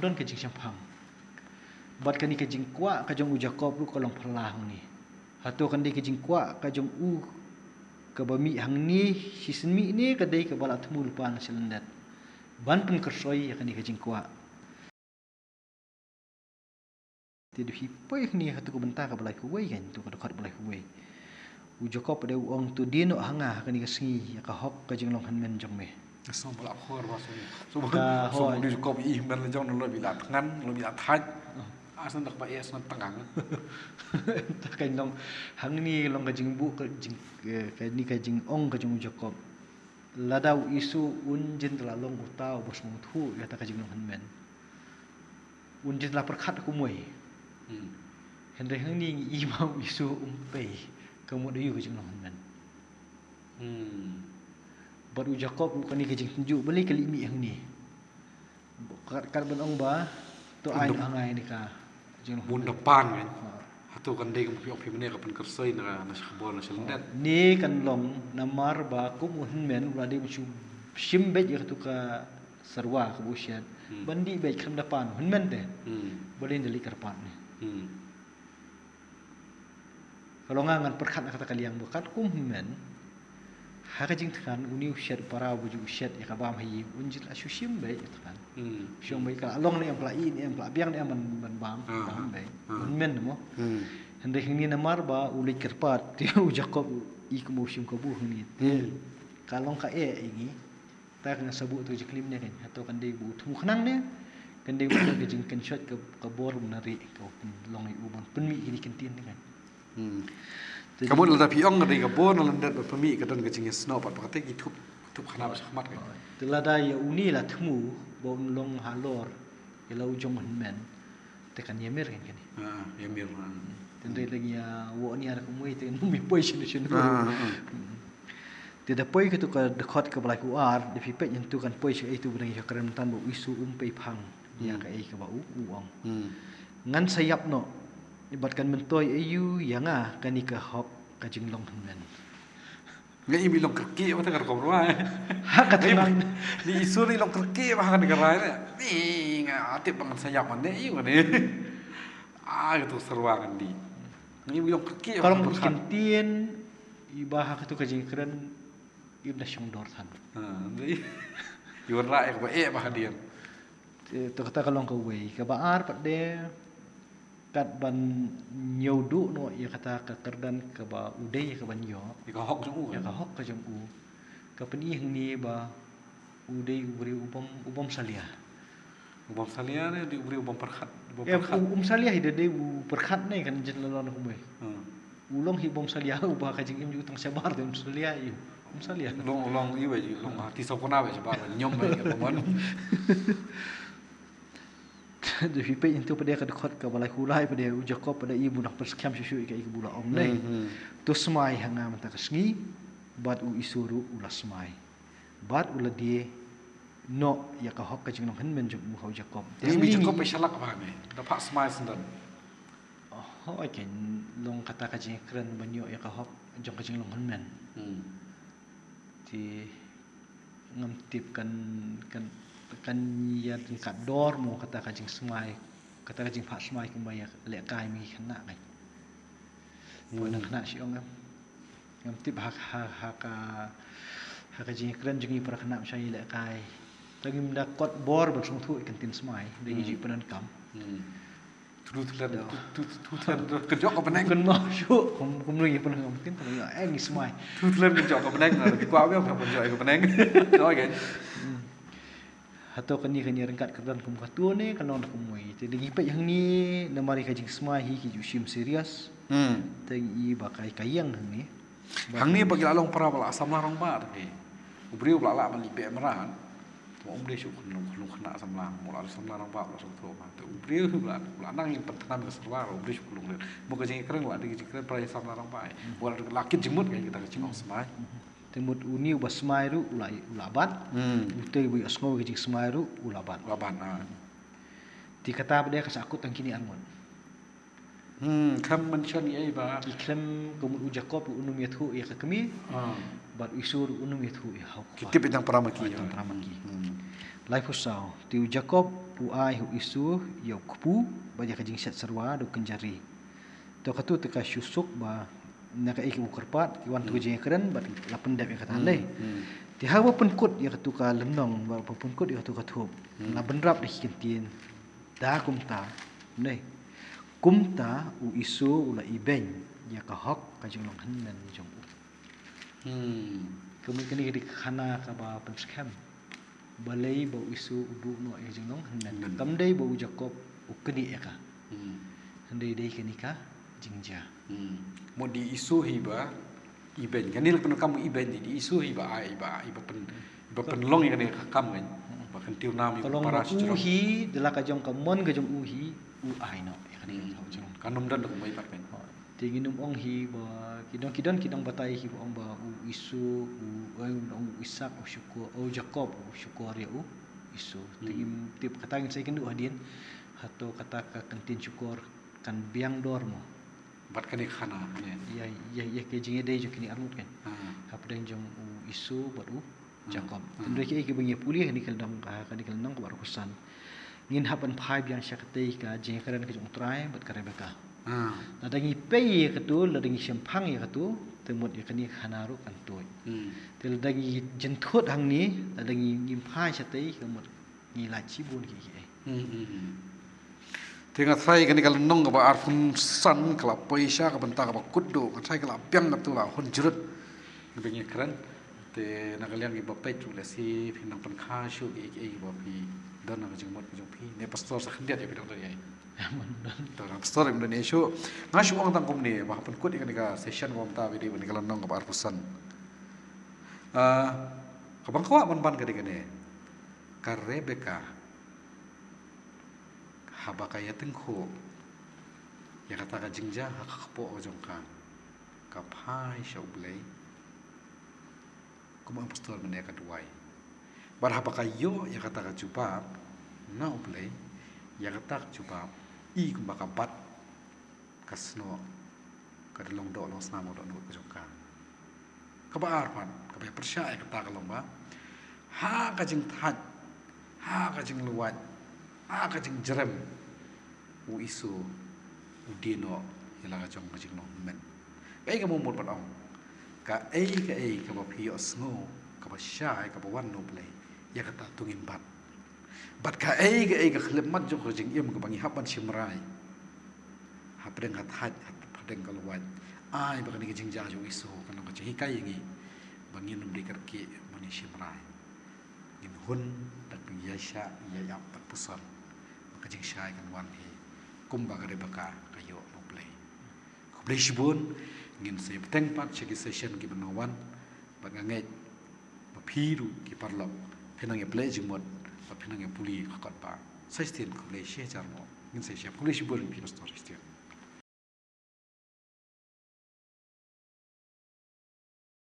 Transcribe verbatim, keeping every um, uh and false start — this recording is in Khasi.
don ka jingshemphang. Bad kane ka jingkwah ka jong u Jakob ruh ka long phylla hangne. Hato kan dei ka jingkwah ka jong u kaba mih hangne, shisien mih ne ka dei kaba la thmu lypa na shalyndet ban pynkyrsoi ïa kane ka jingkwah. Te da phi poi hangne ha tu ka bynta kaba laiphew, kan tu ka dkhot ba laiphew. U Jakob de u ong, to die noh ha nga ha kane ka sngi ïa ka hok ka jinglong hynmen jong me. Sngewbha la khor ba sngewbha. Sngewbha Ka sngewbha hoi. Ni Jakob i hynmen la jong, la bi la thngan, la bi la thait. Ah, sngewbha ba ïa sngewbha tang. Ta kan long hangne long ka jingbuh ka jing, eh, kane ka jingong ka jong u Jakob. Lada u Isu un jin la long uta uba sngewthuh ïa kata ka jinglong hynmen, un jin la pyrkhat kumwei. Hmm. Hynrei hangne ngi i ba u Isu um pei ka mut aïu ka jinglong hynmen. Hmm. Bad u Jakob ruh kane ka jingtynjuh balei ka leit mih hangne. Kat, kat ban ong ba to ai noh ha nga ïa kane ka jinglong hynmen. Bun da pan kan. Ha. Hato kan dei kum phi ong phi mynne ka pynkyrsoi na, na sha khubor na sha lyndet. Ne kan long namar ba kum u hynmen u la dei ban shu shim beit ïa katu ka syrwa kaba u shet. Hmm. Ban dih beit khlem da pan u hynmen te. Hmm. Balei un da leit kyrpad ne. Hmm. Ka long nga ngan pyrkhat na kata ka liang ba katkum hynmen ha ka jingthngan une u shet para ba ju u shet ïa ka bam ha ïing un jin la shu shim beit ïa thngan. Hmm. Shong beit ka la long ne em, ka la ih ne em, ka la biang ne em ban, ban bam, ah, bam beit. Ah. Hynmen mo. Hmm. Hynrei hangne namar ba u leit kyrpad te u Jakob u i kum u shim kabu hangne. Hmm. Ka long kaei ïa ngi. Ta ka nga sa buh tu jingkylli ne kan. Hato kan dei ba u thmu khnang ne kan dei ba ka jingkynshoh ka, ka bor u nari ka u pynlong ïa u ban pynmih kine ki ktien ne kan. Hmm. Te ka mut jing- lada phi ong ka dei ka bor na lyndet ba pynmih ka don ka jingïasnoh pat ba kata ki thup, thup khana ba shakhmat kan. Te lada ïa une la thmu ba un long halor ïa la u jong u hynmen. Te kan ïamir kan kane. Ah, ïamir, ah. Te hynrei lada ïa wok nia da kumwei te kan ym poi shano shano. Ah, ah, ah. Hmm. Te da poi katu ka dkhot kaba laiphew ar, da phi peit hangtu kan poi sha katu ba dang ïa kren mynta ba u Isu um pei phang ïa, hmm, kaei kaba u, u ong. Hmm. Ngan sa ïap noh bad kan myntoi aïu ïa nga kane ka hok ka jinglong hynmen. Nga im i long kyrkieh ba te ka rukom rwai. Ha ka tngan. Ni Isu ni long kyrkieh ba ha kane ka rai ne. Ni nga tip ba ngan sa ïap mane ïa nga ne. Ah, katu syrwa kan dei. Nga im i long kyrkieh ba ha ka tngan. Ka long ki ktien iba ha katu ka jingkren im da shong dor than. Ha, dei. Ïa wan rah ïa kaba eh ba hadien. Te, to kata ka long kawei. Kaba ar pat de kat ban ñiew duh noh ïa kata ka kyrdan kaba u dei ïa ka ban ïoh. Ïa ka hok jong u. Ïa ka hok ka jong u. Ka pyni hangne ba u dei u briew u bym, u bym salia. U bym salia ne dei u briew u bym pyrkhat, u bym pyrkhat. Em, u, um salia hi da dei u pyrkhat ne kan jin la long kumwei. Hmm. U long hi bym salia, uba ka jingim jong u tang shabar te um salia ïa u. Um salia. U long, u long iwei, u long, ah, ti sawkuna wei shabar, ñiom wei ka mon. Da phi peit hangtu pat de ka dkhot kaba laiphew lai pat de u Jakob pat de i ba u nang pyrshah shuh shuh ïa kaei kaba u la ong ne. Hmm, hmm. To smai ha nga mynta ka sngi, bad u Isu ruh u la smai. Bad u la die noh ïa ka hok ka jinglong hynmen jong u ha u Jakob. Te hangne u Jakob u shalak ba ne. Da phah smai syndon. Oh, hooid, kan long kata ka jingkren ban ïoh ïa ka hok jong ka jinglong hynmen. Hmm. Te ngam tip kan, kan, kan ïa ryngkat dor mo kata ka jingsmai, kata ka jingphah smai kumba ïa lehkai me ki khynnah kan. Hmm. Poi nang khynnah shi ong em. Ngam tip ha, ha, ha ka, ha ka jingkren jong ngi para khynnah mynshwa ïa lehkai. Tang ngim da kot bor ban sngewthuh ïa ka ktien smai, da ngi ju pyndonkam. Hmm. Thu thlen, thu, thu, thu thlen, kynjoh ka bneng. Kynmaw shuh, kum, kumno ngi pyndonkam ktien, tang ngi ong, eh, ngi smai. Thu thlen kynjoh ka bneng, na, ki kwah biang, kynjoh ka bneng. Kynjoh ka. Hmm. Hato kane, kane ryngkat kyrdan kum katu ne, ka long da kumwei. Te da ngi peit hangne, namar ïa ka jingsmai hi ki ju shim serious. Hmm. Te ngi i ba ka, ka ïeng hangne. Hangne ba ki la long para ba la samla rangbah te. U briew ba la lah ban leit beh mrad. Te um dei shuh khynnah, khynnah samla, u la samla rangbah ba la sngewthuh ba. Te u briew ba la, ba la nang ïeng pynthngan ka syrwa, um dei shuh ka long leh. Mo ka jingkren la dei ka jingkren para samla rangbah. Ba la kit jingmut ka kita ka jingong smai. Te mut une uba smai ruh u la, u la bat. Hmm. Utei uba ïohsngew ka jingsmai ruh u la bat. U la bat, ah. Te kata pat de ka sah kut tang kine arngut. Hmm, khlem mention ei ba. Ki khlem ka mut u Jakob ruh un ym ïathuh ïa ka kmie. Ah. Bad u Isu ruh un ym ïathuh ïa u. Ki tip ïa tang para ma ki. Ïa tang para ma ki. Hmm. Laiphew saw. Te u Jakob u ai u Isu ïa u kpu bad ïa ka jingshet syrwa da u kynjari. To katu te ka shu suk ba na ka ei ki u kyrpad ki wan tu ka jingkren bad la pyndep ïa kata lei. Te haba pynkut ïa katu ka lynnong ba pynkut ïa katu ka thup, la bynrap da ki ktien. Da kumta, ne. Kumta u Isu u la ibeiñ ïa ka hok ka jinglong hynmen jong u. Hmm. Ka mut kane ka dei ka khana kaba pynskhem. Balei ba u Isu u duh noh ïa ka jinglong hynmen. Hynmen. Kam dei ba u Jakob u knieh ïa ka. Hmm. Hynrei dei kane ka jingjia. Hmm. Mut dei Isu hi ba ibeiñ. Kane la kane kam ibeiñ dei, dei Isu hi ba ai, ba, ba pyn, ba pynlong ïa kane ka kam kan. Ba kyntiew nam ïa u para shi jrong. Ka long ba u hi, da la ka jong ka mon ka jong u hi, u ai noh ïa kane ka jong. Kan ym don da kumwei pat kan. Te ngin ym ong hi ba ki don, ki don, ki don batai hi ba ong ba u Isu, u, eh, u Isak u shukor, u Jakob u shukor ïa u Isu. Te ngim tip kata ngin sa ïakynduh hadien. Hato kata ka kyntien shukor kan biang dor mo. Bad kane ka khana, ne. Ïa, ïa, ïa ka jingïadei jong kine arngut kan. Ah. Hapdeng jong u Isu bad u Jakob. Hynrei kiei kiba ngi pule ha kane ka lynnong, ha kane ka lynnong kaba arphew san. Ngin hap ban phai biang sha katei ka jingkren ka jong u Trai bad ka Rebeka. Lada ngi peit ïa katu, lada ngi shemphang ïa katu, te mut ïa kane ka khana ruh kan tuid. Te lada ngi jynthut hangne, lada ngi, ngim phai shatei, ka mut ngi lait shibun kiei kiei. Te nga tharai kane ka lynnong kaba arphew san ka la poi sha ka bynta kaba kut duh, nga tharai ka la biang katu la hun jrut. Kaba ngi kren. Te na ka liang kiba peit ruh lehse phi nang pynkha shuh kiei kiei ba phi don ha ka jingmut ka jong phi. Ne pastor sa khyndiat ïa phi dang don ïa. To na pastor ym don ïa shuh. Nga shu ong tang kumne ba pynkut ïa kane ka session kaba mynta ba dei kane ka lynnong kaba arphew san. Ah, kaba nga kwah ban ban ka dei kane. Ka Rebeka. Haba ka ïatyngkhuh ïa kata ka jingjia ha ka kpoh ka jong ka, ka phai sha U Blei. Kum u apostol mynne ka duwai. Bad haba ka ïoh ïa kata ka jubab na U Blei, ïa kata ka jubab i kumba ka bat ka snoh, ka dei long doh long snam ka dohnud ka jong ka. Kaba ar pat, kaba pyrshah ïa kata ka long ba ha ka jingthait, ha ka jingluwait, ha ka jingjrem, u Isu u die noh ïa la ka jong ka jinglong hynmen. Kaei kaba mut ban ong, kaei kaei kaba phi ïohsngew kaba shai kaba wan na U Blei, ïa kata to ngin bat. Bad kaei kaei ka khyllipmat jong ka jingim kaba ngi hap ban shim rai hapdeng ka thait, hapdeng ka luwait, ai ba kane ka jingjia jong u Isu kan long ka jinghikai ïa ngi ba ngin ym dei kyrkieh ban ïashim rai. Ngin hun da ka jingïaishah ïaishah bad puson ba ka jingshai kan wan hi kumba ka Rebeka ka ïoh na U Blei. Khublei shibun. Ngin sa ïa bteng pat sha ki session kiban wan. Bad nga ngeit ba phi ruh ki paralok phin nang ïa pynleit jingmut bad phin nang ïa pule ka kot ba. Sa shisien khublei shihajar nguh. Ngin sa ïa shem. Khublei shibun phi pastor Christian.